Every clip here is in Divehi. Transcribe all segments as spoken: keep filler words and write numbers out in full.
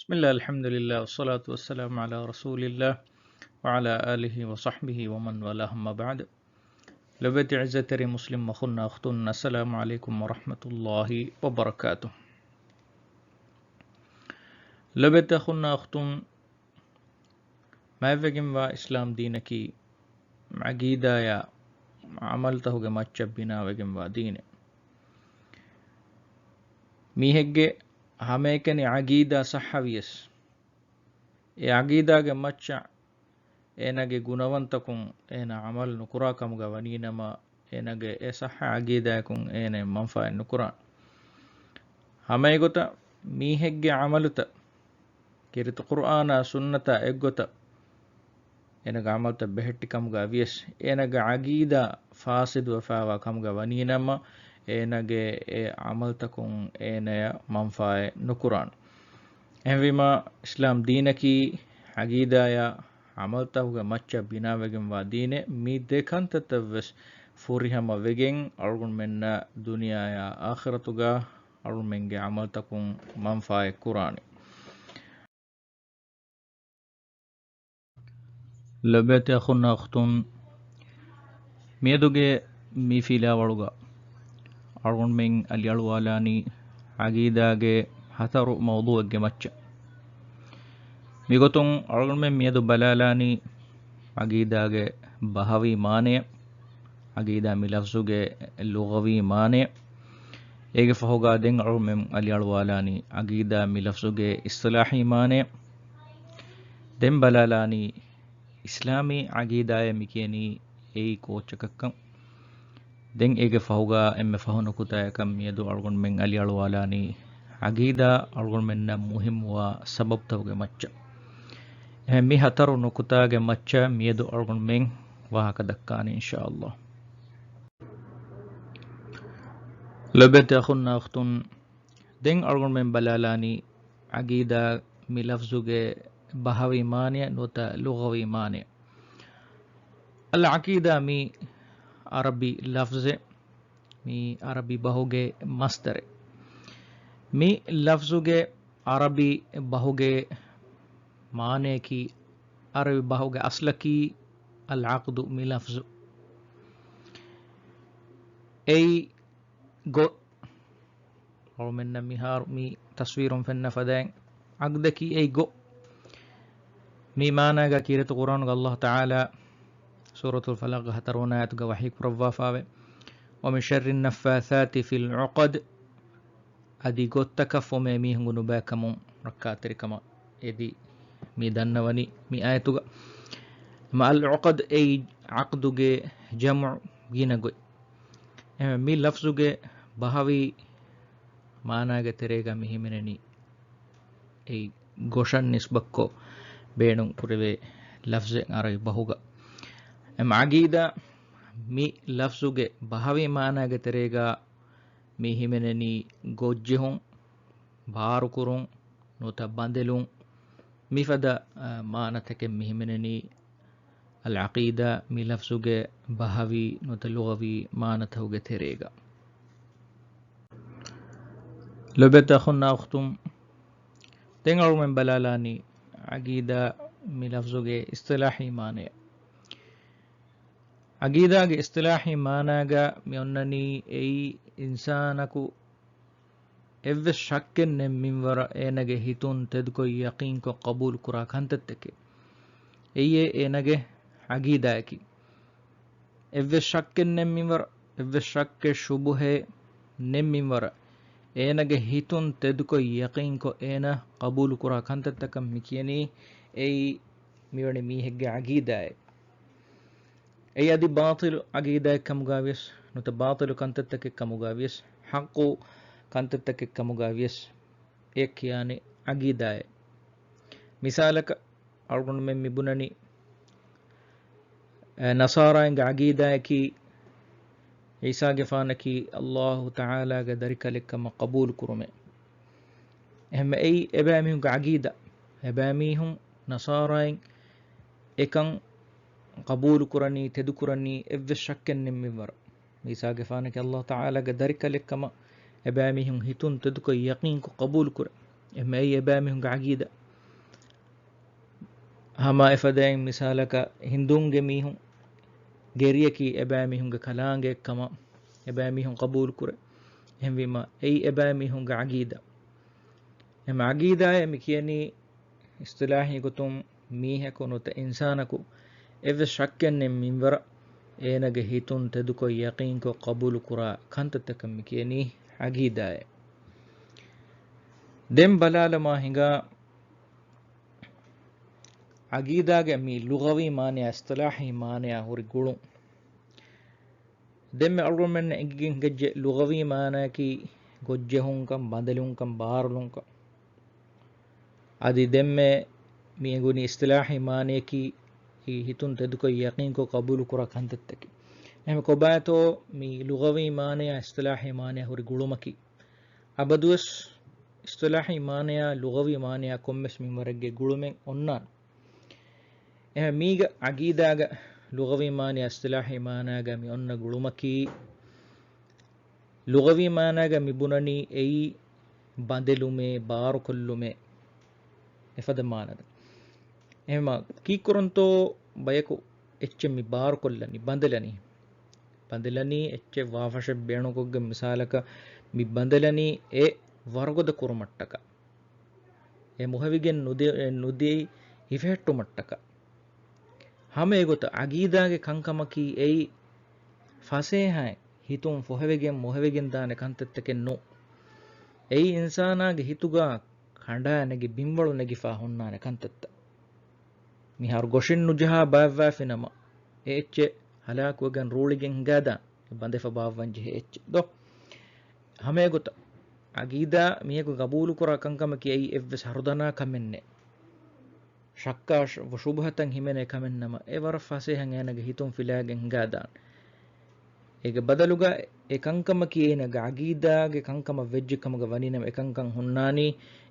بسم الله، الحمد لله، والصلاة والسلام على رسول الله، وعلى آله وصحبه ومن والاه، أما بعد. ލޮބުވެތި ޢިއްޒަތްތެރި މުސްލިމް އަޚުންނާ އުޚްތުން، السلام عليكم ورحمة الله وبركاته. ލޮބުވެތި އަޚުންނާ އުޚްތުން، މާތްވެގެންވާ އިސްލާމް ދީނަކީ ޢަގީދާޔާ ޢަމަލުތަކުގެ މައްޗަށް ބިނާވެގެންވާ ދީނެއް. މީހެއްގެ ހަމައެކަނި ޢަގީދާ ޞައްޙަވިޔަސް، އެ ޢަގީދާގެ މައްޗަށް އޭނާގެ ގުނަވަންތަކުން އޭނާ ޢަމަލު ނުކުރާ ކަމުގަ ވަނީނަމަ، އޭނާގެ އެ ޞައްޙަ ޢަގީދާއަކުން އޭނައަށް މަންފާއެއް ނުކުރާނެ. ހަމައެގޮތަށް މީހެއްގެ ޢަމަލުތައް ކީރިތި ޤުރްއާނާ ސުންނަތާ އެއްގޮތަށް އޭނާގެ ޢަމަލުތައް ބެހެއްޓި ކަމުގަ ވިޔަސް، އޭނާގެ ޢަގީދާ ފާސިދުވެފާވާ ކަމުގަ ވަނީނަމަ، އޭނާގެ އެ ޢަމަލުތަކުން އޭނަޔަށް މަންފާއެއް ނުކުރާނެ. އެހެންވީމާ، އިސްލާމް ދީނަކީ ޢަގީދާޔާ ޢަމަލުތަކުގެ މައްޗަށް ބިނާވެގެންވާ ދީނެއް. މި ދެ ކަންތައްތައް ވެސް ފުރިހަމަ ވެގެން، އަޅުގަނޑުމެންނަށް ދުނިޔާޔާ އާޚިރަތުގަ އަޅުގަނޑުމެންގެ ޢަމަލުތަކުން މަންފާއެއް ކުރާނެ. ލޮބުވެތި އަޚުންނާ އުޚްތުން، މިއަދުގެ މި ފިލާވަޅުގަ އަޅުގަނޑުމެން އަލިއަޅުވާލާނީ ޢަގީދާގެ ހަތަރު މައުޟޫޢެއްގެ މައްޗަށް. މިގޮތުން އަޅުގަނޑުމެން މިއަދު ބަލާލާނީ ޢަގީދާގެ ބަހަވީ މާނަޔަށް، ޢަގީދާ މި ލަފްޒުގެ ލުޣަވީ މާނަޔަށް. އޭގެ ފަހުގަ ދެން އަޅުގަނޑުމެން އަލިއަޅުވާލާނީ ޢަގީދާ މި ލަފްޒުގެ އިޞްޠިލާޙީ މާނަޔަށް. ދެން ބަލާލާނީ އިސްލާމީ ޢަގީދާއޭ މި ކިޔަނީ އެއީ ކޯއްޗަކަށްކަން. ދެން އޭގެ ފަހުގަ އެންމެ ފަހު ނުކުތާޔަކަށް މިއަދު އަޅުގަނޑުމެން އަލިއަޅުވާލާނީ ޢަގީދާ އަޅުގަނޑުމެންނަށް މުހިއްމުވާ ސަބަބުތަކުގެ މައްޗަށް. އެހެން މި ހަތަރު ނުކުތާގެ މައްޗަށް މިއަދު އަޅުގަނޑުމެން ވާހަކަ ދައްކާނީ އިންޝާﷲ. ލޮބުވެތި އަޚުންނާ އުޚްތުން، ދެން އަޅުގަނޑުމެން ބަލާލާނީ ޢަގީދާ މި ލަފްޒުގެ ބަހަވީ މާނަޔަށް ނުވަތަ ލުޣަވީ މާނަޔަށް. އަލް ޢަޤީދާ މީ ޢަރަބި ލަފްޒެއް، މީ ޢަރަބި ބަހުގެ މަޞްދަރެއް. މި ލަފްޒުގެ ޢަރަބި ބަހުގެ މާނަޔަކީ، ޢަރަބި ބަހުގެ އަޞްލަކީ އަލް ޢަޤްދު މި ލަފްޒު. އެއީ ގޮ އަޅުމެންނަށް މިހާރު މި ތަޞްވީރުން ފެންނަ ފަދައިން، ޢަޤްދަކީ އެއީ ގޮ. މި މާނާގަ ކީރިތި ޤުރްއާނުގަ ﷲ ތަޢާލާ ސޫރަތުލް ފަލަޤްގެ ހަތަރުވަނަ އާޔަތުގަ ވަޙީ ކުރައްވާފައިވޭ، وَمِنْ شَرِّ النَّفَّاثَاتِ فِي الْعُقَدِ. އަދި ގޮއްތަކަށް ފުމޭ މީހުންގެ ނުބައިކަމުން ރައްކާތެރިކަމަށް އެދި މި ދަންނަވަނީ މި އާޔަތުގަ. މާ އަލް ޢުޤަދް އެއީ ޢަޤްދުގެ ޖަމުޢު ގިނަ ގޮތް. އެހެން މި ލަފްޒުގެ ބަހަވީ މާނާގެ ތެރޭގަ މި ހިމެނެނީ އެއީ ގޮށަށް ނިސްބަތްކޮށް ބޭނުން ކުރެވޭ ލަފްޒެއް ޢަރަބި ބަހުގަ. އެމް ޢަޤީދާ މި ލަފްޒުގެ ބަހަވީ މާނާގެ ތެރޭގަ މި ހިމެނެނީ ގޮށްޖެހުން، ބާރުކުރުން، ނުވަތަ ބަނދެލުން. މިފަދަ، އަ، މާނަތަކެއް މި ހިމެނެނީ އަލް ޢަޤީދާ މި ލަފްޒުގެ ބަހަވީ ނުވަތަ ލުޣަވީ މާނަތަކުގެ ތެރޭގަ. ލޮބުވެތި އަޚުންނާ އުޚްތުން، ދެން އަޅުގަނޑުމެން ބަލާލާނީ ޢަޤީދާ މި ލަފްޒުގެ އިޞްޠިލާޙީ މާނަޔަށް. ޢަޤީދާގެ އިޞްޠިލާޙީ މާނާގަ މި އޮންނަނީ އެއީ އިންސާނަކު އެއްވެސް ޝައްކެއް ނެތް މިންވަރަށް އޭނަގެ ހިތުން ތެދުކޮށް ޔަޤީންކޮށް ޤަބޫލުކުރާ ކަންތައްތަކެއް. އެއީ އޭނަގެ ޢަޤީދާއަކީ. އެއްވެސް ޝައްކެއް ނެތް މިންވަރަށް، އެއްވެސް ޝައްކެއް ޝުބުހައެއް ނެތް މިންވަރަށް އޭނަގެ ހިތުން ތެދުކޮށް ޔަޤީންކޮށް އޭނަ ޤަބޫލުކުރާ ކަންތައްތަކަށް މި ކިޔަނީ އެއީ މިވެނި މީހެއްގެ ޢަޤީދާއޭ. އެއީ އަދި ބާޠިލު ޢަޤީދާއެއް ކަމުގަ ވިޔަސް، ނުވަތަ ބާޠިލު ކަންތައްތަކެއް ކަމުގަ ވިޔަސް، ޙައްޤު ކަންތައްތަކެއް ކަމުގަ ވިޔަސް، އެ ކިޔާނެ ޢަޤީދާއޭ. މިސާލަކަށް، އަޅުގަނޑުމެން މި ބުނަނީ، އެ، ނަޞާރާއިންގެ ޢަޤީދާއަކީ، ޢީސާގެފާނަކީ ﷲ ތަޢާލާގެ ދަރިކަލެއްކަމަށް ޤަބޫލުކުރުމޭ. އެހެންމެ އެއީ އެބައިމީހުންގެ ޢަޤީދާ. އެބައިމީހުން ނަޞާރާއިން އެކަން ޤަބޫލުކުރަނީ، ތެދުކުރަނީ އެއްވެސް ޝައްކެއް ނެތް މިންވަރަށް. ޢީސާގެފާނަކީ ﷲ ތަޢާލާގެ ދަރިކަލެއްކަމަށް އެބައިމީހުން ހިތުން ތެދުކޮށް ޔަޤީންކޮށް ޤަބޫލުކުރޭ. އެހެންވީމަ އެއީ އެބައިމީހުންގެ އަގީދާ. ހަމަ އެފަދައިން މިސާލަކަށް ހިންދޫންގެ މީހުން ގެރިއަކީ އެބައިމީހުންގެ ކަލާނގެއެއްކަމަށް، އެބައިމީހުން ޤަބޫލުކުރޭ. އެހެންވީމަ އެއީ އެބައިމީހުންގެ އަގީދާ. އެހެން އަގީދާއޭ މި ކިޔަނީ އިޞްޠިލާޙީ ގޮތުން މީހަކު ނުވަތަ އިންސާނަކު އެއްވެސް ޝައްކެއް ނެތް މިންވަރަށް އޭނަގެ ހިތުން ތެދުކޮށް ޔަޤީންކޮށް ޤަބޫލުކުރާ ކަންތައްތަކަށް މި ކިޔަނީ އަގީދާއޭ. ދެން ބަލާލަމާ ހިނގާ އަގީދާގެ މި ލުޣަވީ މާނަޔާ އިޞްޠިލާޙީ މާނަޔާ ހުރި ގުޅުން. ދެންމެ އަޅުގަނޑުމެންނަށް އެނގިގެން ހިނގައްޖެ ލުޣަވީ މާނަޔަކީ ގޮށްޖެހުންކަން، ބަނދެލުންކަން، ބާރުލުންކަން. އަދި ދެންމެ މި އެނގުނީ އިޞްޠިލާޙީ މާނަޔަކީ ހިތުން ތެދުކޮށް ޔަޤީންކޮށް ޤަބޫލުކުރާ ކަންތައްތަކެއް. އެހެން ކޮބާތޯ މި ލުޣަވީ މާނަޔާ އިޞްޠިލާޙީ މާނަޔާ ހުރި ގުޅުމަކީ؟ އަބަދުވެސް އިޞްޠިލާޙީ މާނަޔާ ލުޣަވީ މާނަޔާ ކޮންމެސް މިންވަރެއްގެ ގުޅުމެއް އޮންނާނެ. އެހެން މީގަ އަގީދާގަ ލުޣަވީ މާނަޔާ އިޞްޠިލާޙީ މާނަޔާގަ މި އޮންނަ ގުޅުމަކީ، ލުޣަވީ މާނަޔާގަ މި ބުނަނީ އެއީ ބަނދެލުމޭ، ބާރުކޮށްލުމޭ އެފަދަ މާނަތައް. އެހެންމަ ކީއްކުރަންތޯ ބަޔަކު އެއްޗެއް މި ބާރުކޮށްލަނީ، ބަނދެލަނީ؟ ބަނދެލަނީ އެއްޗެއް ވާފަށެއް ބޭނުންކޮށްގެން، މިސާލަކަށް މި ބަނދެލަނީ އެ ވަރުގަދަ ކުރުމަށްޓަކާ، އެ މޮހެވިގެން ނުދި-، ނުދިޔައީ ހިފެހެއްޓުމަށްޓަކާ. ހަމަ އެގޮތަށް އަގީދާގެ ކަންކަމަކީ އެއީ ފަސޭހައިން ހިތުން ފޮހެވިގެން މޮހެވިގެން ދާނެ ކަންތައްތަކެއް ނޫން. އެއީ އިންސާނާގެ ހިތުގަ ކަނޑާ ނެގި ބިންވަޅު ނެގިފާ ހުންނާނެ ކަންތައްތައް. މިހާރު ގޮށިން ނުޖަހާ ބާއްވާފިނަމަ، އެ އެއްޗެއް ހަލާކުވެގެން ރޫޅިގެން ހިނގާދާނެ، ބަނދެފަ ބާއްވަން ޖެހޭ އެއްޗެއް ދޯ؟ ހަމަ އެގޮތަށް އަގީދާ މީހަކު ގަބޫލުކުރާ ކަންކަމަކީ އެއީ އެއްވެސް ހަރުދަނާ ކަމެއް ނެތް. ޝައްކާ ޝު-، ޝުބުހަތައް ހިމެނޭ ކަމެއް ނަމަ، އެ ވަރަށް ފަސޭހަން އޭނަގެ ހިތުން ފިލާގެން ހިނގާދާނެ. އޭގެ ބަދަލުގަ އެ ކަންކަމަކީ އޭނަގެ އަގީދާގެ ކަންކަމަށް ވެއްޖެ ކަމުގަ ވަނީނަމަ، އެ ކަންކަން ހުންނާނީ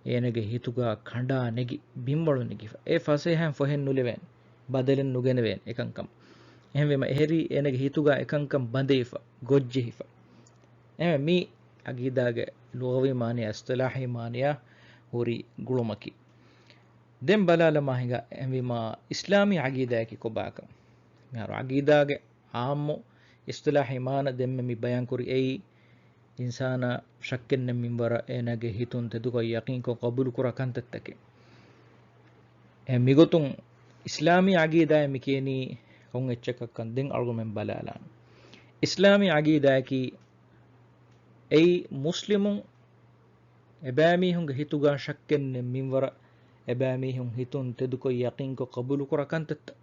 އޭނަގެ ހިތުގަ ކަނޑާ ނެގި، ބިންވަޅު ނެގިފަ. އެ ފަސޭހައިން ފޮހެއް ނުލެވޭނެ، ބަދަލެއް ނުގެނެވޭނެ އެ ކަންކަމަށް. އެހެންވީމަ އެހެރީ އޭނަގެ ހިތުގަ އެ ކަންކަން ބަނދެވިފަ، ގޮށްޖެހިފަ. އެހެންވެ މީ އަގީދާގެ ލުޣަވީ މާނަޔާ އިޞްޠިލާޙީ މާނަޔާ ހުރި ގުޅުމަކީ. ދެން ބަލާލަމާ ހިނގާ އެހެންވީމާ އިސްލާމީ އަގީދާއަކީ ކޮބާކަން. މިހާރު އަގީދާގެ އާއްމު އިޞްޠިލާޙީ މާނަ ދެންމެ މި ބަޔާންކުރި އެއީ، އިންސާނާ ޝައްކެއްނެތް މިންވަރަށް އޭނާގެ ހިތުން ތެދުކޮށް ޔަޤީންކޮށް ޤަބޫލުކުރާ ކަންތައްތަކެއް. އެ މިގޮތުން އިސްލާމީ އަގީދާއޭ މި ކިޔަނީ ކޮން އެއްޗަކަށްކަން ދެން އަޅުގަނޑުމެން ބަލާލާނަން. އިސްލާމީ އަގީދާއަކީ އެއީ މުސްލިމުން އެބައިމީހުންގެ ހިތުގަ ޝައްކެއްނެތް މިންވަރަށް އެބައިމީހުން ހިތުން ތެދުކޮށް ޔަޤީންކޮށް ޤަބޫލުކުރާ ކަންތައްތައް.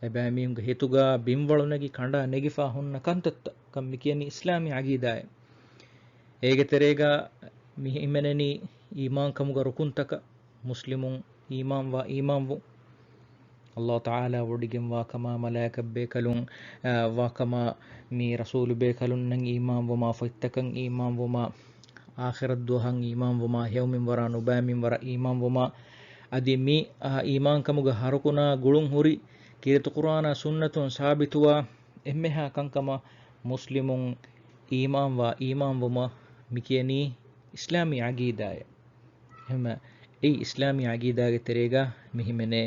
އެބައިމީހުންގެ ހިތުގަ ބިންވަޅު ނެގި ކަނޑާ ނެގިފަ ހުންނަ ކަންތައްތަކަށް މި ކިޔަނީ އިސްލާމީ އަގީދާއޭ. އޭގެ ތެރޭގަ މި ހިމެނެނީ އީމާންކަމުގެ ރުކުންތަކަށް، މުސްލިމުން އީމާންވާ އީމާންވުން، ﷲ ތަޢާލާ ވޮޑިގެންވާކަމާ، މަލާއިކަތް ބޭކަލުން، އާ، ވާކަމާ، މި ރަސޫލު ބޭކަލުންނަށް އީމާންވުމާ، ފޮތްތަކަށް އީމާންވުމާ، އާޚިރަތް ދުވަހަށް އީމާންވުމާ، ހެޔޮމިންވަރާ ނުބައިމިންވަރަށް އީމާންވުމާ، އަދި މި، އާ، އީމާންކަމުގެ ހަ ރުކުނާ ގުޅުން ހުރި ކީރިތި ޤުރުއާނާ ސުންނަތުން ސާބިތުވާ އެންމެހާ ކަންކަމަށް މުސްލިމުން އީމާންވާ އީމާންވުމަށް މި ކިޔަނީ އިސްލާމީ އަގީދާއޭ. އެހެންވީމަ އެއީ އިސްލާމީ އަގީދާގެ ތެރޭގަ މި ހިމެނޭ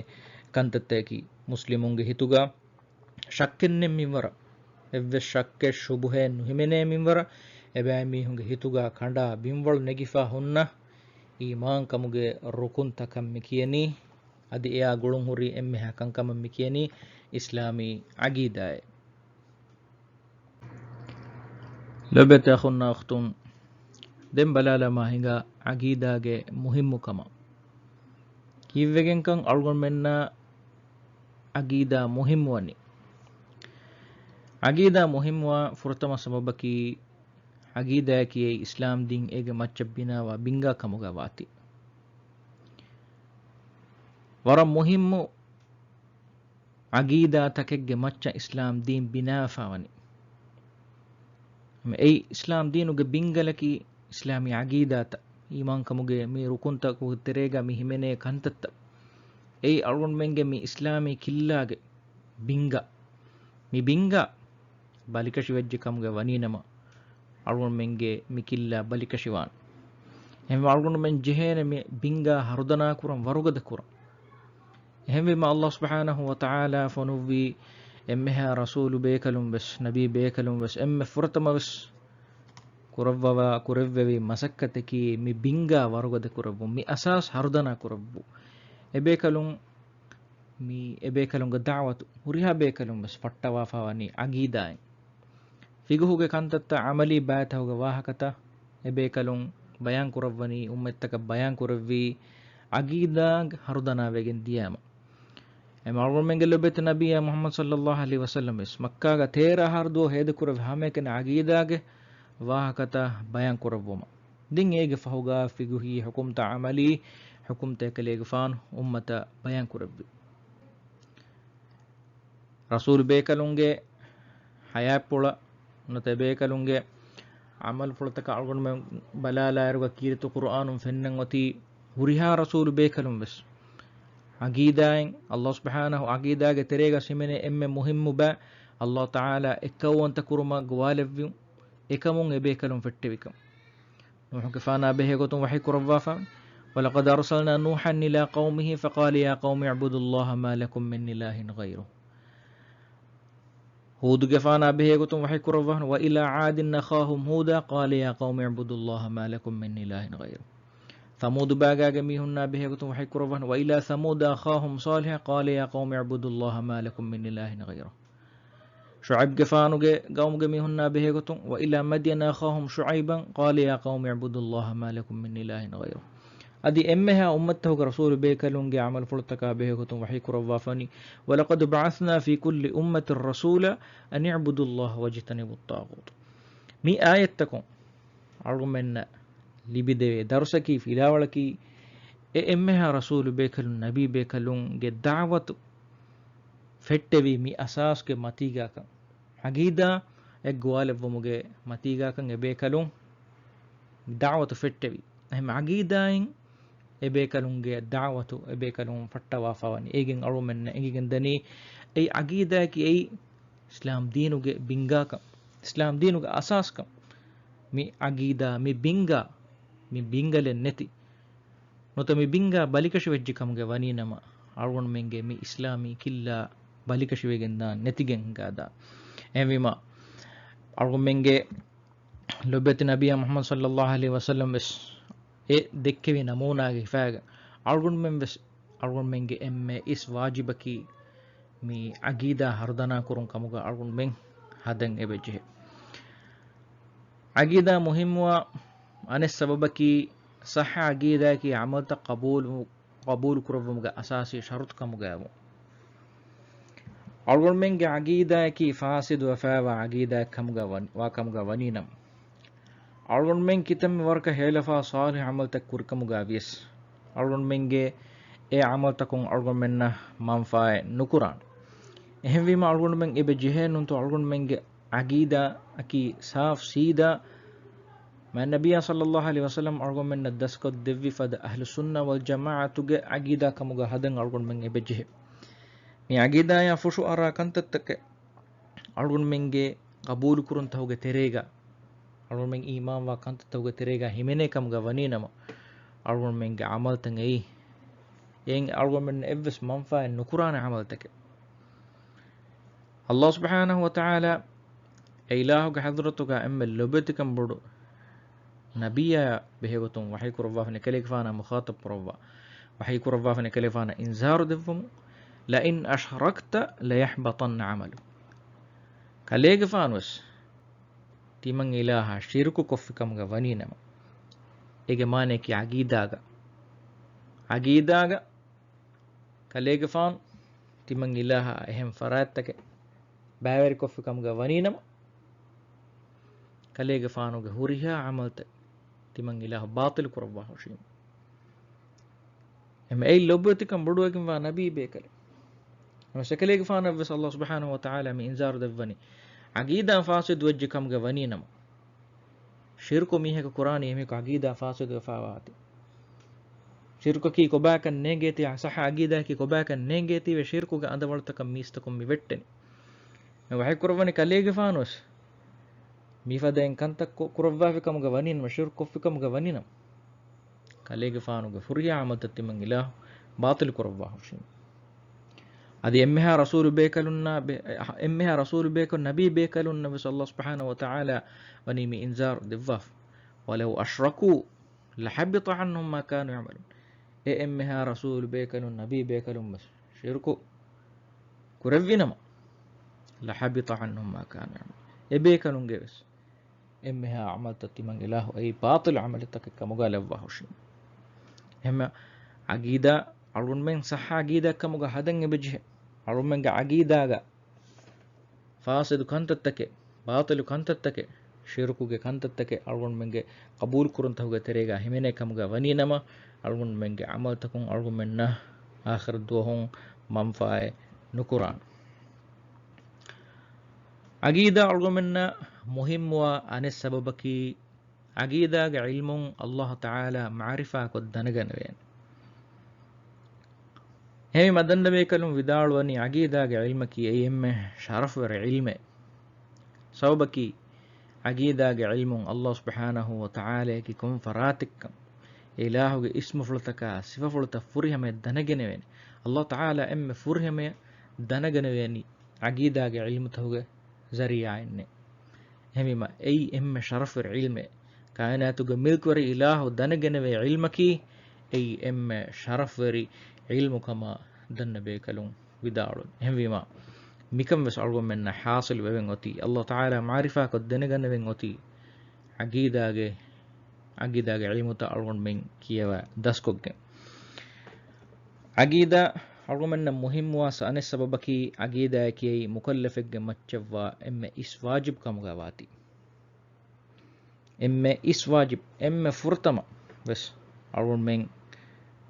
ކަންތައްތަކަކީ، މުސްލިމުންގެ ހިތުގަ ޝައްކެއްނެތް މިންވަރަށް، އެއްވެސް ޝައްކެއް ޝުބުހައެއް ނުހިމެނޭ މިންވަރަށް، އެބައިމީހުންގެ ހިތުގަ ކަނޑާ ބިންވަޅު ނެގިފަ ހުންނަ އީމާންކަމުގެ ރުކުންތަކަށް މި ކިޔަނީ، އަދި އެއާ ގުޅުންހުރި އެންމެހާ ކަންކަމަށް މި ކިޔަނީ އިސްލާމީ އަގީދާއޭ. ލޯބިވެތި އަޚުންނާ އުޚްތުން، ދެން ބަލާލަމާ ހިނގާ އަގީދާގެ މުހިއްމުކަމަށް. ކީއްވެގެންކަން އަޅުގަނޑުމެންނަށް އަގީދާ މުހިއްމުވަނީ؟ އަގީދާ މުހިއްމުވާ ފުރަތަމަ ސަބަބަކީ، އަގީދާއަކީ އެއީ އިސްލާމް ދީން އޭގެ މައްޗަށް ބިނާވާ ބިންގާ ކަމުގަ ވާތީ. ވަރަށް މުހިއްމު އަގީދާތަކެއްގެ މައްޗަށް އިސްލާމް ދީން ބިނާވެފަ ވަނީ. އެއީ އިސްލާމް ދީނުގެ ބިންގަލަކީ އިސްލާމީ އަގީދާތައް، އީމާންކަމުގެ މި ރުކުންތަކުގެ ތެރޭގަ މި ހިމެނޭ ކަންތައްތައް. އެއީ އަޅުގަނޑުމެންގެ މި އިސްލާމީ ކިއްލާގެ ބިންގާ. މި ބިންގާ ބަލިކަށިވެއްޖެ ކަމުގަ ވަނީނަމަ، އަޅުގަނޑުމެންގެ މި ކިއްލާ ބަލިކަށިވާނެ. އެހެންވީމަ އަޅުގަނޑުމެން ޖެހޭނެ މި ބިންގާ ހަރުދަނާ ކުރަން، ވަރުގަދަ ކުރަން. އެހެންވީމަ އައްލާހު ސުބްޙާނަހު ވަތަޢާލާ ފޮނުއްވީ އެންމެހާ ރަސޫލު ބޭކަލުން ވެސް، ނަބީ ބޭކަލުން ވެސް، އެންމެ ފުރަތަމަ ވެސް ކުރައްވަވާ، ކުރެއްވެވި މަސައްކަތަކީ މި ބިންގާ ވަރުގަދަ ކުރެއްވުން، މި އަސާސް ހަރުދަނާ ކުރެއްވުން. އެބޭކަލުން މި އެބޭކަލުންގެ ދަޢުވަތު ހުރިހާ ބޭކަލުން ވެސް ފައްޓަވާފާވަނީ ޢަގީދާއިން. ފިޤުހުގެ ކަންތައްތައް، ޢަމަލީ ބައިތަކުގެ ވާހަކަތައް އެބޭކަލުން ބަޔާން ކުރައްވަނީ، އުއްމަތްތަކަށް ބަޔާން ކުރެއްވީ ޢަގީދާ ހަރުދަނާވެގެން ދިޔާމަ. އެމަ އަޅުގަނޑުމެންގެ ލޮބުވެތި ނަބިއްޔާ މުޙައްމަދު ޞައްލައްލާހު ޢަލައިހި ވަސައްލަމް ވެސް މައްކާގަ ތޭރަ އަހަރު ދުވަހު ހޭދަކުރެއްވި ހަމައެކަނި ޢަގީދާގެ ވާހަކަތައް ބަޔާން ކުރެއްވުމަށް. ދެން އޭގެ ފަހުގަ ފިޤުހީ ޙުކުމްތައް، ޢަމަލީ ޙުކުމްތައް އެކަލޭގެފާނު އުއްމަތަށް ބަޔާން ކުރެއްވި. ރަސޫލު ބޭކަލުންގެ ޙަޔާތްޕުޅަށް ނުވަތަ އެބޭކަލުންގެ ޢަމަލުފުޅުތަކަށް އަޅުގަނޑުމެން ބަލާލާއިރުގަ ކީރިތި ޤުރުއާނުން ފެންނަން އޮތީ ހުރިހާ ރަސޫލު ބޭކަލުން ވެސް ޢަގީދާއިން، އައްލާހު ސުބްޙާނަހު ޢަގީދާގެ ތެރޭގަ ހިމެނޭ އެންމެ މުހިއްމު ބައި، އައްލާހު ތަޢާލާ އެއްކައުވަންތަ ކުރުމަށް ގޮވާލެއްވި އެކަމުން އެބޭކަލުން ފެއްޓެވިކަން. ނޫޙުގެފާނާ ބެހޭގޮތުން ވަޙީ ކުރައްވާފަ، وَلَقَدْ أَرْسَلْنَا نُوحًا إِلَىٰ قَوْمِهِ فَقَالَ يَا قَوْمِ اعْبُدُوا اللَّهَ مَا لَكُم مِّنْ إِلَٰهٍ غَيْرُهُ. ހޫދުގެފާނާ ބެހޭގޮތުން ވަޙީ ކުރައްވާފަ، وَإِلَىٰ عَادٍ أَخَاهُمْ هُودًا قَالَ يَا قَوْمِ اعْبُدُوا اللَّهَ مَا لَكُم مِّنْ إِلَٰهٍ غَيْرُهُ. ޘަމޫދު ބާގާގެ މީހުންނާ ބެހޭގޮތުން ވަޙީ ކުރައްވާފަ، وَإِلَىٰ ثَمُودَ أَخَاهُمْ صَالِحًا قَالَ يَا قَوْمِ اعْبُدُوا اللَّهَ مَا لَكُم مِّنْ إِلَٰهٍ غَيْرُهُ. ޝުޢައިބުގެފާނުގެ ގައުމުގެ މީހުންނާ ބެހޭގޮތުން، وَإِلَىٰ مَدْيَنَ أَخَاهُمْ شُعَيْبًا قَالَ يَا قَوْمِ اعْبُدُوا اللَّهَ مَا لَكُمْ مِنْ إِلَٰهٍ غَيْرُهُ. އަދި އެންމެހާ އުއްމަތްތަކުގެ ރަސޫލު ބޭކަލުންގެ ޢަމަލުފުޅުތަކާ ބެހޭގޮތުން ވަޙީ ކުރައްވާފަނީ، وَلَقَدْ بَعَثْنَا فِي كُلِّ أُمَّةٍ رَسُولًا أَنِ اعْبُدُوا اللَّهَ وَاجْتَنِبُوا الطَّاغُوتَ. މި އާޔަތްތަކުން އަޅުގަނޑުމެންނަށް ލިބިދެވޭ ދަރުސަކީ، ފިލާވަޅަކީ، އެ އެންމެހާ ރަސޫލު ބޭކަލުން، ނަބީ ބޭކަލުންގެ ދަޢުވަތު ފެއްޓެވީ މި އަސާސްގެ މަތީގާކަން، ޢަގީދާ އެއްގޮވާލެއްވުމުގެ މަތީގާކަން އެބޭކަލުން ދަޢުވަތު ފެއްޓެވީ. އެހެން ޢަގީދާއިން އެބޭކަލުންގެ ދަޢުވަތު އެބޭކަލުން ފައްޓަވާފަވަނީ. އޭގެން އަޅުމެންނަށް އެނގިގެން ދަނީ އެއީ ޢަގީދާއަކީ އެއީ އިސްލާމް ދީނުގެ ބިންގާކަން، އިސްލާމް ދީނުގެ އަސާސްކަން. މި ޢަގީދާ، މި ބިންގާ، މި ބިންގަލެއް ނެތި ނުވަތަ މި ބިންގާ ބަލިކަށިވެއްޖެ ކަމުގަ ވަނީނަމަ، އަޅުގަނޑުމެންގެ މި އިސްލާމީ ކިއްލާ ބަލިކަށިވެގެންދާން ނެތިގެން ހިނގާދާން. އެހެންވީމަ، އަޅުގަނޑުމެންގެ ލޮބުވެތި ނަބިއްޔާ މުޙައްމަދު ޞައްލައްލާހު ޢަލައިހި ވަސައްލަމް ވެސް އެ ދެއްކެވި ނަމޫނާގެ ހިފާގަ، އަޅުގަނޑުމެން ވެސް އަޅުގަނޑުމެންގެ އެންމެ އިސް ވާޖިބަކީ މި ޢަގީދާ ހަރުދަނާ ކުރުން ކަމުގަ އަޅުގަނޑުމެން ހަދަން އެބަޖެހޭ. ޢަގީދާ މުހިއްމުވާ އަނެއް ސަބަބަކީ، ޞައްޙަ ޢަގީދާއަކީ ޢަމަލުތައް ޤަބޫލު، ޤަބޫލު ކުރެއްވުމުގެ އަސާސީ ޝަރުޠު ކަމުގައިވުން. އަޅުގަނޑުމެންގެ ޢަގީދާއަކީ ފާސިދުވެފައިވާ ޢަގީދާއެއް ކަމުގަ ވަން، ވާ ކަމުގަ ވަނީނަމަ، އަޅުގަނޑުމެން ކިތަންމެ ވަރަކަށް ހޭލަފާ ޞާލިޙު ޢަމަލުތައް ކުރިކަމުގަ ވިޔަސް، އަޅުގަނޑުމެންގެ އެ ޢަމަލުތަކުން އަޅުގަނޑުމެންނަށް މަންފާއެއް ނުކުރާނެ. އެހެންވީމަ އަޅުގަނޑުމެން އެބަ ޖެހޭނުންތޯ އަޅުގަނޑުމެންގެ ޢަގީދާއަކީ ސާފް ސީދާ މާތް ނަބިއްޔާ ޞައްލައްލާހު ޢަލައިހި ވަސައްލަމް އަޅުގަނޑުމެންނަށް ދަސްކޮށްދެއްވި ފަދަ އަހްލުއްސުންނަ ވަލްޖަމާޢަތުގެ ޢަގީދާ ކަމުގަ ހަދަން އަޅުގަނޑުމެން އެބަޖެހޭ. މި ޢަގީދާޔާ ފުށުއަރާ ކަންތައްތަކެއް އަޅުގަނޑުމެންގެ ޤަބޫލުކުރުންތަކުގެ ތެރޭގަ، އަޅުގަނޑުމެން އީމާންވާ ކަންތައްތަކުގެ ތެރޭގަ ހިމެނޭ ކަމުގަ ވަނީނަމަ، އަޅުގަނޑުމެންގެ ޢަމަލުތައް އެއީ، އެއިން އަޅުގަނޑުމެންނަށް އެއްވެސް މަންފާއެއް ނުކުރާނެ ޢަމަލުތަކެއް. ﷲ ސުބްޙާނަހޫ ވަތަޢާލާ އެ އިލާހުގެ ޙަޟްރަތުގަ އެންމެ ލޮބުވެތިކަން ބޮޑު ނަބިއްޔާ ބެހޭގޮތުން ވަޙީ ކުރައްވާފަ، އެކަލޭގެފާނާ މުޚާޠަބު ކުރައްވާ، ވަޙީ ކުރައްވާފަ، އެކަލޭގެފާނަށް އިންޒާރު ދެއްވަމުން، لَئِنْ أَشْرَكْتَ لَيَحْبَطَنَّ عَمَلُكَ. ކަލޭގެފާނުވެސް ތިމަން އިލާހާ ޝިރުކު ކޮށްފި ކަމުގަ ވަނީނަމަ، އޭގެ މާނަޔަކީ ޢަގީދާގަ، ޢަގީދާގަ ކަލޭގެފާނު ތިމަން އިލާހާ އެހެން ފަރާތްތަކެއް ބައިވެރިކޮށްފި ކަމުގަ ވަނީނަމަ، ކަލޭގެފާނުގެ ހުރިހާ ޢަމަލުތައް ތިމަން އިލާހު ބާޠިލު ކުރައްވާ ހުށީމު. އެމަ އެއީ ލޮބުވެތިކަން ބޮޑުވެގެންވާ ނަބީ ބޭކަލެއް. އެމަ އެކަލޭގެފާނަށްވެސް ﷲ ސުބްޙާނަހޫ ވަތަޢާލާ މި އިންޒާރު ދެއްވަނީ، ޢަގީދާ ފާސިދުވެއްޖެ ކަމުގަ ވަނީނަމަ، ޝިރުކު މީހަކު ކުރާނީ އެމީހަކު ޢަގީދާ ފާސިދުވެފައިވާތީ. ޝިރުކަކީ ކޮބާކަށް ނޭނގޭތީ، ޞައްޙަ ޢަގީދާއަކީ ކޮބާކަށް ނޭނގޭތީވެ، ޝިރުކުގެ އަނދަވަޅުތަކަށް މީސްތަކުން މި ވެއްޓެނީ. މި ވަޙީ ކުރައްވަނީ ކަލޭގެފާނުވެސް މިފަދައިން ކަންތައް ކު، ކުރައްވާފި ކަމުގަ ވަނީނަމަ، ޝިރުކު ކޮށްފި ކަމުގަ ވަނީނަމަ، ކަލޭގެފާނުގެ ފުރިހާ ޢަމަލުތައް ތިމަން އިލާހު ބާޠިލު ކުރައްވާ ހުށީމަ. އަދި އެންމެހާ ރަސޫލު ބޭކަލުންނާ ބެ-، އެންމެހާ ރަސޫލު ބޭކަލުން ނަބީ ބޭކަލުންނަށް ވެސް ﷲ ސުބްޙާނަހޫ ވަތަޢާލާ ވަނީ މި އިންޒާރު ދެއްވާފަ. وَلَوْ أَشْرَكُوا لَحَبِطَ عَنْهُمْ مَا كَانُوا يَعْمَلُونَ. އެ އެންމެހާ ރަސޫލު ބޭކަލުން ނަބީ ބޭކަލުން ވެސް ޝިރުކު ކުރެއްވިނަމަ، لَحَبِطَ عَنْهُمْ مَا كَانُوا يَعْمَلُونَ. އެ ބޭކަލުންގެ ވެސް އެންމެހާ ޢަމަލުތައް ތިމަން އިލާހު އެއީ ބާޠިލު ޢަމަލުތަކެއް ކަމުގަ ލައްވާ ހުށީމަ. އެހެންމަ ޢަގީދާ އަޅުގަނޑުމެން ޞައްޙަ ޢަގީދާ ކަމުގަ ހަދަން އެބަޖެހޭ. އަޅުގަނޑުމެންގެ ޢަގީދާގަ ފާސިދު ކަންތައްތަކެއް، ބާޠިލު ކަންތައްތަކެއް، ޝިރުކުގެ ކަންތައްތަކެއް އަޅުގަނޑުމެންގެ ޤަބޫލު ކުރުންތަކުގެ ތެރޭގަ ހިމެނޭ ކަމުގަ ވަނީނަމަ، އަޅުގަނޑުމެންގެ ޢަމަލުތަކުން އަޅުގަނޑުމެންނަށް އާޚިރަތް ދުވަހުން މަންފާއެއް ނުކުރާނެ. ޢަގީދާ އަޅުގަނޑުމެންނަށް މުހިއްމުވާ އަނެއް ސަބަބަކީ، ޢަގީދާގެ ޢިލްމުން ﷲ ތަޢާލާ މަޢުރިފާކޮށް ދަނެގަނެވޭނެ. އެހެންވީމަ ދަންނަ ބޭކަލުން ވިދާޅުވަނީ، ޢަގީދާގެ ޢިލްމަކީ އެއީ އެންމެ ޝަރަފުވެރި ޢިލްމެއް. ސަބަބަކީ، ޢަގީދާގެ ޢިލްމުން ﷲ ސުބްޙާނަހޫ ވަތަޢާލާއަކީ ކޮން ފަރާތެއްކަން، އެ އިލާހުގެ އިސްމުފުޅުތަކާ ސިފަފުޅުތައް ފުރިހަމަޔަށް ދަނެގެނެވޭނެ. ﷲ ތަޢާލާ އެންމެ ފުރިހަމަޔަށް ދަނެގަނެވޭނީ ޢަގީދާގެ ޢިލްމުތަކުގެ ޒަރީޢާއިންނޭ. އެހެންވީމަ، އެއީ އެންމެ ޝަރަފުވެރި ޢިލްމެއް. ކާއިނާތުގެ މިލްކުވެރި އިލާހު ދަނެގެނެވޭ ޢިލްމަކީ، އެއީ އެންމެ ޝަރަފުވެރި ޢިލްމު ކަމަށް ދަންނަ ބޭކަލުން ވިދާޅުވި. އެހެންވީމަ، މިކަން ވެސް އަޅުގަނޑުމެންނަށް ޙާޞިލު ވެވެން އޮތީ، ﷲ ތަޢާލާ މަޢުރިފާކޮށް ދެނެގަނެވެން އޮތީ، ޢަގީދާގެ، ޢަގީދާގެ ޢިލްމުތައް އަޅުގަނޑުމެން ކިޔަވާ ދަސްކޮށްގެން. ޢަގީދާ އަޅުގަނޑުމެންނަށް މުހިއްމުވާ އަނެއް ސަބަބަކީ، ޢަގީދާއަކީ މުކައްލަފެއްގެ މައްޗަށްވާ އެންމެ އިސް ވާޖިބު ކަމުގަ ވާތީ. އެންމެ އިސް ވާޖިބު، އެންމެ ފުރަތަމަ ވެސް އަޅުގަނޑުމެން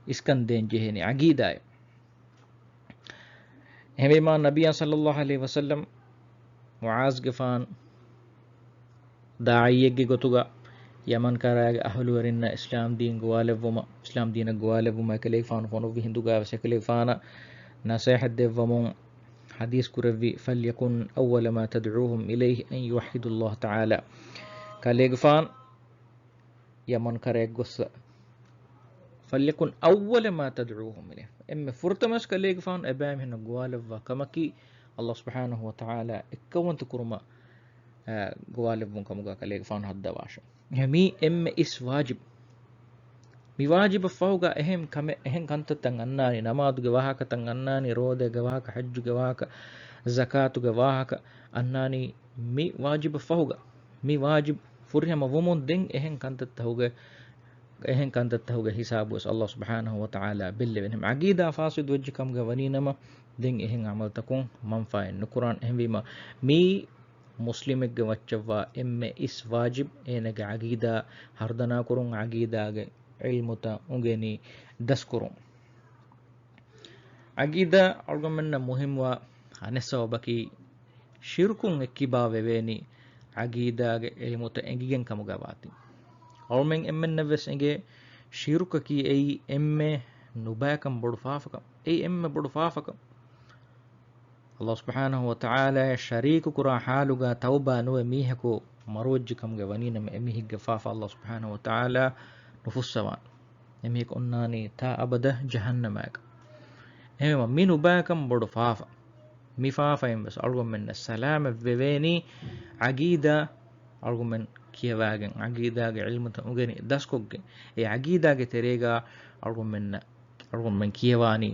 އިސްކަން ދޭން ޖެހޭނީ ޢަގީދާއެއް. އެހެންވީމާ، ނަބިއްޔާ ޞައްލައްލާހު ޢަލައިހި ވަސައްލަމް މުޢާޒުގެފާނު ދާޢީއެއްގެ ގޮތުގަ ޔަމަން ކަރާގެ އަހުލުވެރިންނަށް އިސްލާމް ދީން ގޮވާލެއްވުމަށް، އިސްލާމް ދީނަށް ގޮވާލެއްވުމަށް އެކަލޭގެފާނު ފޮނުއްވި ހިނދުގައި ވެސް އެކަލޭގެފާނަށް ނަޞޭޙަތް ދެއްވަމުން ޙަދީޘް ކުރެއްވި، فَلْيَكُنْ أَوَّلَ مَا تَدْعُوهُمْ إِلَيْهِ أَنْ يُوَحِّدُوا اللَّهَ تَعَالَى. ކަލޭގެފާނު ޔަމަން ކަރައެއް ގޮއްސަ، فَلْيَكُنْ أَوَّلَ مَا تَدْعُوهُمْ إِلَيْهِ. އެންމެ ފުރަތަމަ ވެސް ކަލޭގެފާނު އެބައިމީހުންނަށް ގޮވާލައްވާ ކަމަކީ، ﷲ ސުބްޙާނަހޫ ވަތަޢާލާ އެއްކައުވަންތަ ކުރުމަށް، އާ، ގޮވާލެއްވުން ކަމުގަ ކަލޭގެފާނު ހައްދަވާށެ. މީ އެންމެ އިސް ވާޖިބު. މި ވާޖިބަށް ފަހުގަ އެހެން ކަމެއް، އެހެން ކަންތައްތައް އަންނާނީ، ނަމާދުގެ ވާހަކަތައް އަންނާނީ، ރޯދައިގެ ވާހަކަ، ޙައްޖުގެ ވާހަކަ، ޒަކާތުގެ ވާހަކަ އަންނާނީ މި ވާޖިބަށް ފަހުގަ. މި ވާޖިބު ފުރިހަމަ ވުމުން ދެން އެހެން ކަންތައްތަހުގެ، އެހެން ކަންތައްތަހުގެ ހިސާބު ވެސް ﷲ ސުބްޙާނަހޫ ވަތަޢާލާ ބެއްލެވެން. އެހެން ޢަގީދާ ފާސިދު ވެއްޖެ ކަމުގަ ވަނީ ނަމަ، ދެން އެހެން ޢަމަލުތަކުން މަންފާއެއް ނުކުރާން. އެހެންވީމަ، މީ މުސްލިމެއްގެ މައްޗަށްވާ އެންމެ އިސް ވާޖިބު، އޭނަގެ ޢަގީދާ ހަރުދަނާ ކުރުން، ޢަގީދާގެ ޢިލްމުތައް އުނގެނި ދަސްކުރުން. ޢަގީދާ އަޅުގަނޑުމެންނަށް މުހިއްމުވާ އަނެއް ސަބަބަކީ، ޝިރުކުން އެއްކިބާ ވެވޭނީ ޢަގީދާގެ ޢިލްމުތައް އެނގިގެން ކަމުގަ ވާތީ. އަޅުމެން އެންމެންނަށް ވެސް އެނގޭ، ޝިރުކަކީ އެއީ އެންމެ ނުބައިކަން ބޮޑު ފާފަކަން. އެއީ އެންމެ ބޮޑު ފާފަކަން. ﷲ ސުބްޙާނަހޫ ވަތަޢާލާއަށް ޝަރީކު ކުރާ ޙާލުގަ ތައުބާ ނުވެ މީހަކު މަރުވެއްޖެ ކަމުގަ ވަނީ ނަމަ، އެމީހެއްގެ ފާފަ ﷲ ސުބްޙާނަހޫ ވަތަޢާލާ ނުފުއްސަވާނެ. އެމީހަކު އޮންނާނީ ތާ އަބަދަށް ޖަހަންނަމައިގަ. އެހެންވީމަ، މި ނުބައިކަން ބޮޑު ފާފަ. މި ފާފައިން ވެސް އަޅުގަނޑުމެންނަށް ސަލާމަތް ވެވޭނީ، ޢަގީދާ އަޅުގަނޑުމެން ކިޔަވާގެން، ޢަގީދާގެ ޢިލްމުތައް އުނގެނި ދަސްކޮށްގެން، އެ ޢަގީދާގެ ތެރޭގަ އަޅުގަނޑުމެންނަށް އަޅުގަނޑުމެން ކިޔަވާނީ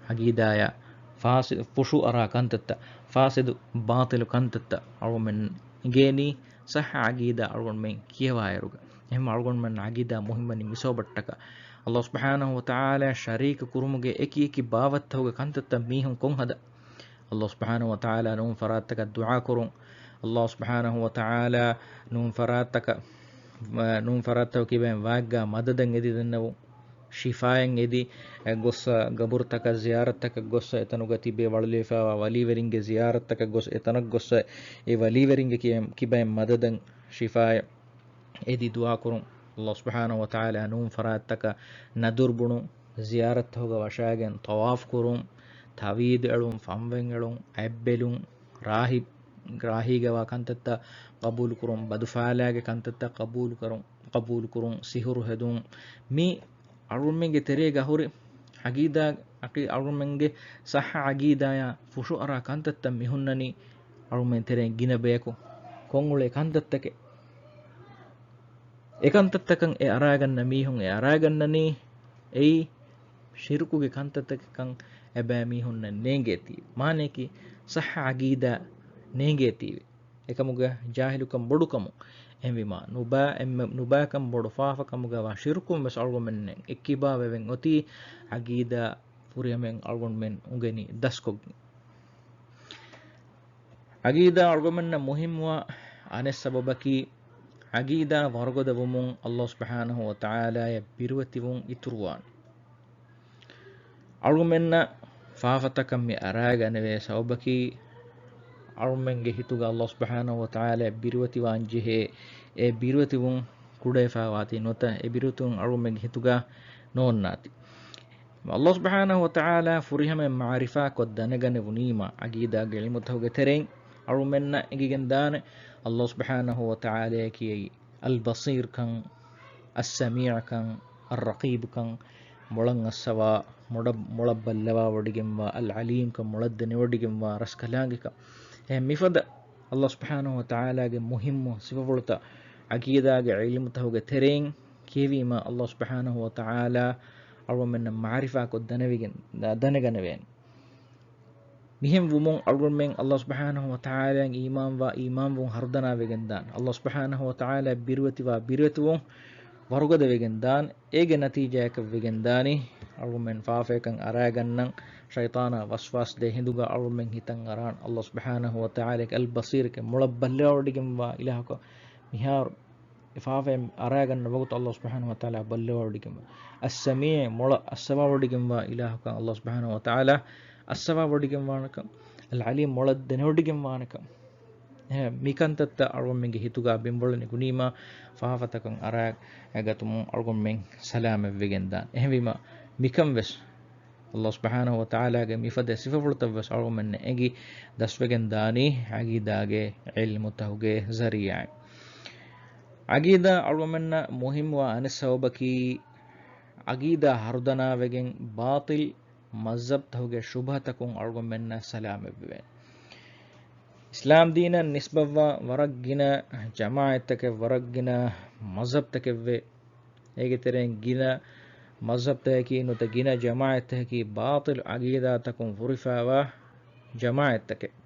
ޢަގީދާޔަށް ފާސި-، ފުށު އަރާ ކަންތައްތައް، ފާސިދު ބާޠިލު ކަންތައްތައް އަޅުގަނޑުމެން އިނގޭނީ، ޞައްޙަ ޢަގީދާ އަޅުގަނޑުމެން ކިޔަވާއިރުގަ. އެހެން އަޅުގަނޑުމެން ޢަގީދާ މުހިއްމަނީ މި ސަބަބަށްޓަކާ. ﷲ ސުބްޙާނަހޫ ވަތަޢާލާ ޝަރީކު ކުރުމުގެ އެކި އެކި ބާވަތްތަހުގެ ކަންތައްތައް މީހުން ކޮން ހަދާ؟ ﷲ ސުބްޙާނަހޫ ވަތަޢާލާ ނޫން ފަރާތްތަކަށް ދުޢާ ކުރުން. ﷲ ސުބްޙާނަހޫ ވަތަޢާލާ ނޫން ފަރާތްތަކަށް، ނޫން ފަރާތްތަކަށް ކިބައިން ވާގާ މަދަދަށް އެދި ދެންނެވުން. ޝިފާއެއް އެދި ގޮއްސަ، ގަބުރުތަކަށް ޒިޔާރަތްތަކަށް ގޮއްސަ، އެތަނުގަ ތިބޭ ވަޅުލެވިފައިވާ ވަލީވެރިންގެ ޒިޔާރަތްތަކަށް ގޮސް، އެތަނަށް ގޮއްސަ، އެ ވަލީވެރިންގެ ކިޔަ-، ކިބައިން މަދަދަށް ޝިފާއެއް އެދި ދުޢާ ކުރުން. ﷲ ސުބްޙާނަހޫ ވަތަޢާލާ ނޫން ފަރާތްތަކަށް ނަދުރު ބުނުން، ޒިޔާރަތްތަހުގަ ވަށާގެން ޠަވާފު ކުރުން، ތަވީދު އެޅުން، ފަންވެން އެޅުން، އަތްބެލުން، ރާހި-، ރާހީގަވާ ކަންތައްތައް ޤަބޫލު ކުރުން، ބަދުފާލާގެ ކަންތައްތައް ޤަބޫލު ކުރުން، ޤަބޫލު ކުރުން، ސިހުރު ހެދުން، މި އަޅުގަނޑުމެންގެ ތެރޭގަ ހުރި އަގީދާ، އަކީ އަޅުގަނޑުމެންގެ ޞައްޙަ އަގީދާޔާ ފުށުއަރާ ކަންތައްތައް މި ހުންނަނީ އަޅުގަނޑުމެން ތެރެއިން ގިނަ ބަޔަކު ކޮށްއުޅޭ ކަންތައްތަކެއް. އެ ކަންތައްތަކަށް އެ އަރާގަންނަ މީހުން އެ އަރާގަންނަނީ އެއީ ޝިރުކުގެ ކަންތައްތަކަކަށް އެބައިމީހުންނަށް ނޭނގޭތީވެ. މާނަޔަކީ ޞައްޙަ އަގީދާ ނޭނގޭތީވެ. އެކަމުގަ ޖާހިލުކަން ބޮޑުކަމުން. އެހެންވީމާ، ނުބާ އެންމެ، ނުބާކަން ބޮޑު ފާފަކަމުގަވާ ޝިރުކުން ވެސް އަޅުގަނޑުމެންނަށް އެއްކިބާވެވެން އޮތީ އަގީދާ ފުރިހަމައިން އަޅުގަނޑުމެން އުނގެނި ދަސްކޮށްގެން. އަގީދާ އަޅުގަނޑުމެންނަށް މުހިއްމުވާ އަނެއް ސަބަބަކީ، އަގީދާ ވަރުގަދަ ވުމުން ﷲ ސުބްޙާނަހޫ ވަތަޢާލާޔަށް ބިރުވެތިވުން އިތުރުވާން. އަޅުގަނޑުމެންނަށް ފާފަތަކަށް މި އަރާގަނެވޭ ސަބަބަކީ، އަޅުގަނޑުމެންގެ ހިތުގަ ﷲ ސުބްޙާނަހޫ ވަތަޢާލާޔަށް ބިރުވެތިވާން ޖެހޭ އެ ބިރުވެތިވުން ކުޑަވެފަވާތީ ނުވަތަ އެ ބިރުވެތިވުން އަޅުގަނޑުމެންގެ ހިތުގަ ނޯންނާތީ. ﷲ ސުބްޙާނަހޫ ވަތަޢާލާ ފުރިހަމައިން މަޢުރިފާކޮށް ދަނެގަނެވުނީމާ، އަގީދާގެ ޢިލްމުތަކުގެ ތެރެއިން އަޅުގަނޑުމެންނަށް އެނގިގެންދާނެ، ﷲ ސުބްޙާނަހޫ ވަތަޢާލާއަކީ އަލްބަޞީރުކަން، އައްސަމީޢުކަން، އައްރަޤީބުކަން، މޮޅަށް އައްސަވާ، މޮޅަށް، މޮޅަށް ބައްލަވާވޮޑިގެންވާ، އަލްޢަލީމްކަން، މޮޅަށް ދެނެވޮޑިގެންވާ، ރަސްކަލާނގެކަން. އެހެން މިފަދަ ﷲ ސުބްޙާނަހޫ ވަތަޢާލާގެ މުހިއްމު ސިފަފުޅުތައް އަގީދާގެ ޢިލްމުތަކުގެ ތެރެއިން ކިޔެވީމަ، ﷲ ސުބްޙާނަހޫ ވަތަޢާލާ އަޅުގަނޑުމެންނަށް މަޢުރިފާކޮށް ދަނެވިގެން، ދަނެގަނެވޭނެ. މިހެން ވުމުން އަޅުގަނޑުމެން ﷲ ސުބްޙާނަހޫ ވަތަޢާލާއަށް އީމާންވާ އީމާންވުން ހަރުދަނާވެގެންދާނެ. ﷲ ސުބްޙާނަހޫ ވަތަޢާލާއަށް ބިރުވެތިވާ ބިރުވެތިވުން ވަރުގަދަވެގެންދާނެ. އޭގެ ނަތީޖާއަކަށްވެގެންދާނީ އަޅުގަނޑުމެން ފާފަޔަކަށް އަރާގަންނަން، ޝައިޠާނާ ވަސްވާސް ދޭ ހިނދުގަ އަޅުގަނޑުމެން ހިތަށް އަރާން ﷲ ސުބްޙާނަހޫ ވަތަޢާލާއަކީ އަލްބަޞީރެކޭ، މޮޅަށް ބައްލަވާވޮޑިގެންވާ އިލާހަކަށް. މިހާރު އެ ފާފައިން އަރާގަންނަ ވަގުތު ﷲ ސުބްޙާނަހޫ ވަތަޢާލާ ބައްލަވާވޮޑިގެންވާ. އައްސަމީޢު، މޮޅަށް އައްސަވާވޮޑިގެންވާ އިލާހުކަން ﷲ ސުބްޙާނަހޫ ވަތަޢާލާ އައްސަވާވޮޑިގެންވާނެކަން. އަލްޢަލީމް، މޮޅަށް ދެނެވޮޑިގެންވާނެކަން. އެހެން މި ކަންތައްތައް އަޅުގަނޑުމެންގެ ހިތުގަ ބިންވަޅު ނިގުނީމާ، ފާފަތަކަށް އަރާގަތުމުން އަޅުގަނޑުމެން ސަލާމަތްވެގެންދާނެ. އެހެންވީމާ، މިކަން ވެސް ﷲ ސުބްޙާނަހޫ ވަތަޢާލާގެ މިފަދަ ސިފަފުޅުތައް ވެސް އަޅުގަނޑުމެންނަށް އެނގި ދަސްވެގެންދާނީ އަގީދާގެ ޢިލްމުތަކުގެ ޒަރީޢާއިން. އަގީދާ އަޅުގަނޑުމެންނަށް މުހިއްމުވާ އަނެއް ސަބަބަކީ، އަގީދާ ހަރުދަނާވެގެން ބާޠިލް މަޒްހަބްތަކުގެ ޝުބުހަތަކުން އަޅުގަނޑުމެންނަށް ސަލާމަތްވެވޭނެ. އިސްލާމް ދީނަށް ނިސްބަތްވާ ވަރަށް ގިނަ ޖަމާޢަތްތަކެއް، ވަރަށް ގިނަ މަޒްހަބްތަކެއްވޭ. އޭގެ ތެރެއިން ގިނަ މަޒްހަބްތަކަކީ ނުވަތަ ގިނަ ޖަމާޢަތްތަކަކީ ބާޠިލު އަގީދާތަކުން ފުރިފައިވާ ޖަމާޢަތްތަކެއް.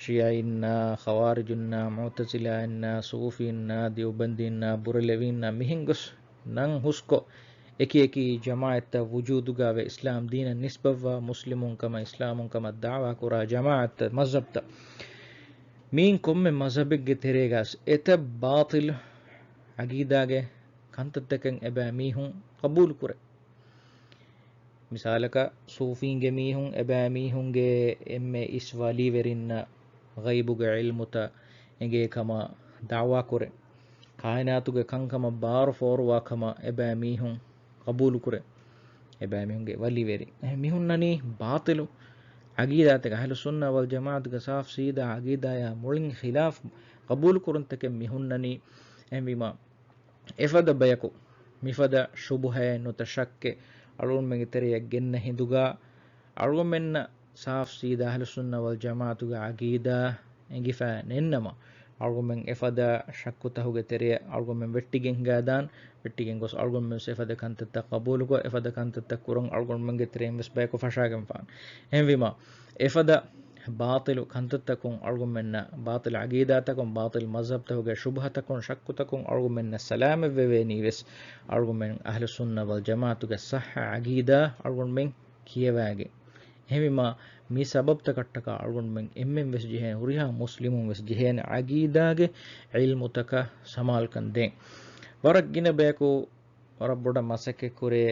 ޝިޔަޢީންނާ، ޚަވާރިޖުންނާ، މުޢުތަޒިލާއިންނާ، ޞޫފީންނާ، ދިއުބަންދީންނާ، ބުރެލެވީންނާ، މިހެން ގޮސް ނަން ހުސްކޮށް، އެކި އެކި ޖަމާޢަތްތައް ވުޖޫދުގައިވޭ، އިސްލާމް ދީނަށް ނިސްބަތްވާ މުސްލިމުން ކަމަށް، އިސްލާމުން ކަމަށް ދަޢުވާ ކުރާ ޖަމާޢަތްތައް، މަޒްހަބްތައް. މިއިން ކޮންމެ މަޒްހަބެއްގެ ތެރޭގަސް އެތައް ބާޠިލު އަގީދާގެ ކަންތައްތަކެއް އެބައިމީހުން ޤަބޫލުކުރޭ. މިސާލަކަށް، ޞޫފީންގެ މީހުން އެބައިމީހުންގެ އެންމެ އިސް ވަލީވެރިންނަށް ޣައިބުގެ ޢިލްމުތައް އެނގޭ ކަމަށް ދަޢުވާ ކުރޭ. ކާއިނާތުގެ ކަންކަމަށް ބާރު ފޯރުވާ ކަމަށް އެބައިމީހުން ޤަބޫލުކުރޭ. އެބައިމީހުންގެ ވަލީވެރިން. އެހެން މިހުންނަނީ ބާޠިލު ޢަގީދާތަކެއް، އަހްލުއްސުންނަ ވަލްޖަމާޢަތުގެ ސާފު ސީދާ ޢަގީދާޔާ މުޅިން ޚިލާފު ޤަބޫލުކުރުންތަކެއް މިހުންނަނީ. އެހެންވީމާ، އެފަދަ ބަޔަކު މިފަދަ ޝުބުހައެއް ނުވަތަ ޝައްކެއް އަޅުގަނޑުމެންގެ ތެރެއަށް ގެންނަ ހިނދުގަ، އަޅުގަނޑުމެންނަށް ސާފު ސީދާ އަހްލުއްސުންނަ ވަލްޖަމާޢަތުގެ ޢަގީދާ އެނގިފަ ނެތްނަމަ، އަޅުގަނޑުމެން އެފަދަ ޝައްކުތަކުގެ ތެރެއަށް އަޅުގަނޑުމެން ވެއްޓިގެން ހިނގާދާން، ވެއްޓިގެން ގޮސް އަޅުގަނޑުމެން ވެސް އެފަދަ ކަންތައްތައް ޤަބޫލުކޮށް، އެފަދަ ކަންތައްތައް ކުރަން އަޅުގަނޑުމެންގެ ތެރެއިން ވެސް ބަޔަކު ފަށާގެންފާނެ. އެހެންވީމާ، އެފަދަ ބާޠިލު ކަންތައްތަކުން އަޅުގަނޑުމެންނަށް، ބާޠިލު ޢަގީދާތަކުން، ބާޠިލު މަޒްހަބްތަކުގެ ޝުބުހަތަކުން، ޝައްކުތަކުން އަޅުގަނޑުމެންނަށް ސަލާމަތްވެވޭނީ ވެސް، އަޅުގަނޑުމެން އަހްލުއްސުންނަ ވަލްޖަމާޢަތުގެ ޞައްޙަ ޢަގީދާ އަޅުގަނޑުމެން ކިޔަވައިގެން. އެހެންވީމާ، މި ސަބަބްތަކަށްޓަކާ އަޅުގަނޑުމެން އެންމެން ވެސް ޖެހޭނެ، ހުރިހާ މުސްލިމުން ވެސް ޖެހޭނެ ޢަގީދާގެ ޢިލްމުތަކަށް ސަމާލުކަން ދޭން. ވަރަށް ގިނަ ބަޔަކު ވަރަށް ބޮޑަށް މަސައްކަތްކުރޭ،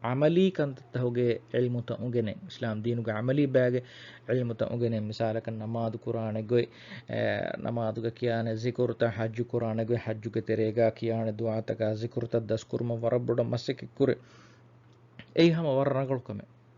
ޢަމަލީ ކަންތައްތަކުގެ ޢިލްމުތައް އުނގެނެން، އިސްލާމް ދީނުގެ ޢަމަލީ ބައިގެ ޢިލްމުތައް އުނގެނެން، މިސާލަކަށް ނަމާދު ކުރާނެ ގޮތް، އެ، ނަމާދުގަ ކިޔާނެ ޒިކުރުތައް، ޙައްޖު ކުރާނެ ގޮތް، ޙައްޖުގެ ތެރޭގަ ކިޔާނެ ދުޢާތަކާ ޒިކުރުތައް ދަސްކުރުމަށް ވަރަށް ބޮޑަށް މަސައްކަތްކުރޭ. އެއީ ހަމަ ވަރަށް ރަނގަޅު ކަމެއް.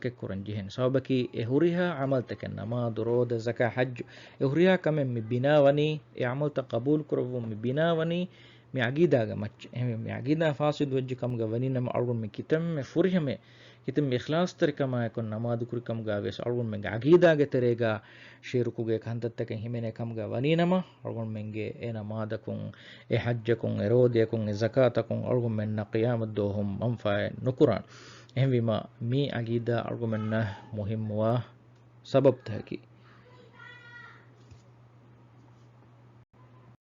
މަސައްކަތް ކުރަން ޖެހެން. ސަބަބަކީ އެ ހުރިހާ ޢަމަލުތަކެއް، ނަމާދު، ރޯދަ، ޒަކާ، ޙައްޖު، އެ ހުރިހާ ކަމެއް މި ބިނާވަނީ، އެ ޢަމަލުތައް ޤަބޫލު ކުރައްވުން މި ބިނާވަނީ މި ޢަގީދާގެ މައްޗަށް. އެހެންވެ، މި ޢަގީދާ ފާސިދު ވެއްޖެ ކަމުގަ ވަނީ ނަމަ، އަޅުގަނޑުމެން ކިތަންމެ ފުރިހަމަ، ކިތަންމެ އިޚްލާޞްތެރިކަމާއެކު ނަމާދު ކުރި ކަމުގަ ވިޔަސް އަޅުގަނޑުމެންގެ ޢަގީދާގެ ތެރޭގަ ޝިރުކުގެ ކަންތައްތަކެއް ހިމެނޭ ކަމުގަ ވަނީ ނަމަ، އަޅުގަނޑުމެންގެ އެ ނަމާދަކުން، އެ ޙައްޖަކުން، އެ ރޯދަޔަކުން، އެ ޒަކާތަކުން އަޅުގަނޑުމެންނަށް ޤިޔާމަތް ދުވަހު މަންފާއެއް ނުކުރާނެ. އެހެންވީމަ، މި ޢަގީދާ އަޅުގަނޑުމެންނަށް މުހިއްމުވާ ސަބަބުތަކަކީ.